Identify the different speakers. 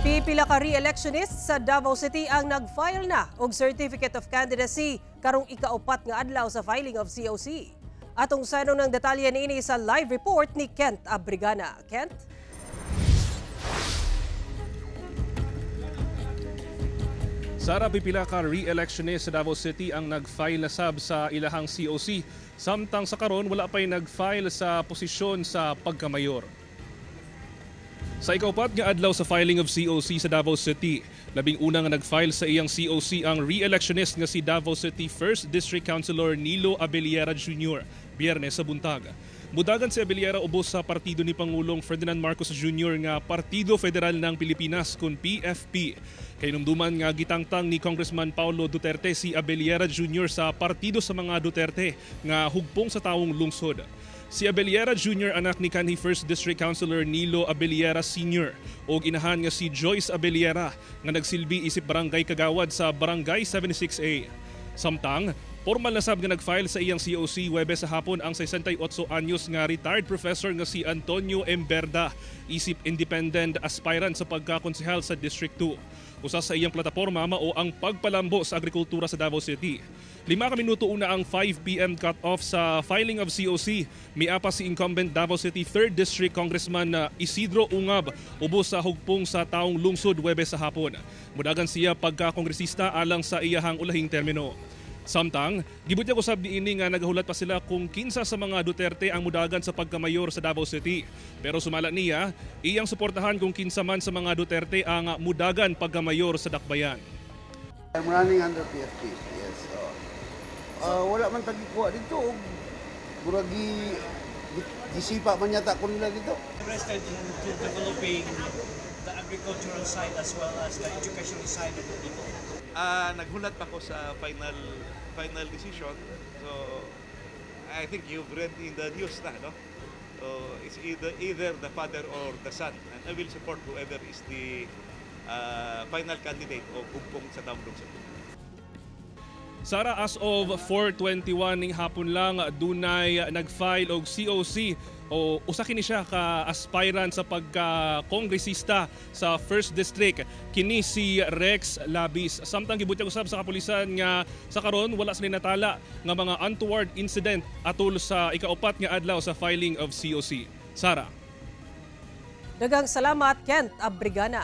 Speaker 1: Pipila ka re-electionists sa Davao City ang nag-file na og Certificate of Candidacy karong ikaupat nga adlaw sa filing of COC. Atong sanon ng detalye niini sa live report ni Kent Abrigana. Kent?
Speaker 2: Sara, pipila ka re-electionist sa Davao City ang nag-file na sab sa ilahang COC. Samtang sa karon, wala pa'y nag-file sa posisyon sa pagkamayor. Sa ikaupat nga adlaw sa filing of COC sa Davao City, labing una nga nag-file sa iyang COC ang re-electionist nga si Davao City 1st District Councilor Nilo Abellera Jr. Biyernes sa buntag. Mudagan si Abellera ubos sa partido ni Pangulong Ferdinand Marcos Jr. nga Partido Federal ng Pilipinas kun PFP. Kahinumduman nga gitangtang ni Congressman Paulo Duterte si Abellera Jr. sa partido sa mga Duterte nga Hugpong sa Tawong Lungsod. Si Abellera Jr. anak ni kanhi 1st District Councilor Nilo Abellera Sr. og inahan nga si Joyce Abellera nga nagsilbi isip barangay kagawad sa Barangay 76A. Samtang, formal na sab nga nag-file sa iyang COC Huwebes sa hapon ang 68 anyos nga retired professor nga si Antonio Emberda, isip independent aspirant sa pagkakonsehal sa District 2. Usa sa iyang plataporma mao ang pagpalambo sa agrikultura sa Davao City. 5 ka minuto una ang 5 p.m. cut-off sa filing of COC, miapa si incumbent Davao City 3rd District Congressman Isidro Ungab ubos sa Hugpong sa Taong Lungsod Huwebes sa hapon. Mudagan siya pagkakongresista alang sa iyahang ulahing termino. Samtang, gibutyag usab niini nga nagahulat pa sila kung kinsa sa mga Duterte ang mudagan sa pagkamayor sa Davao City. Pero sumala niya, iyang suportahan kung kinsa man sa mga Duterte ang mudagan pagkamayor sa Dakbayan.
Speaker 3: I'm running under PFP, yes. Wala man tagikuha dito. Muragi gisipa man yata ko nila dito.
Speaker 4: Interested in developing the agricultural side as well as the educational side of the people.
Speaker 5: Naghulat pa ko sa final final decision. So I think you've read in the news na, no? So it's either the father or the son. And I will support whoever is the final candidate of Hugpong sa Taong Lungsod.
Speaker 2: Sara, as of 4:21 ning hapon lang, dunay nag-file og COC o usa kini siya ka aspirant sa pagka-kongresista sa 1st District, kini si Rex Labis. Samtang gibutyag usab sa kapulisan nga sa karon wala sila natala nga mga untoward incident atol sa ikaupat nga adlaw sa filing of COC. Sara.
Speaker 1: Daghang salamat, Kent Abrigana.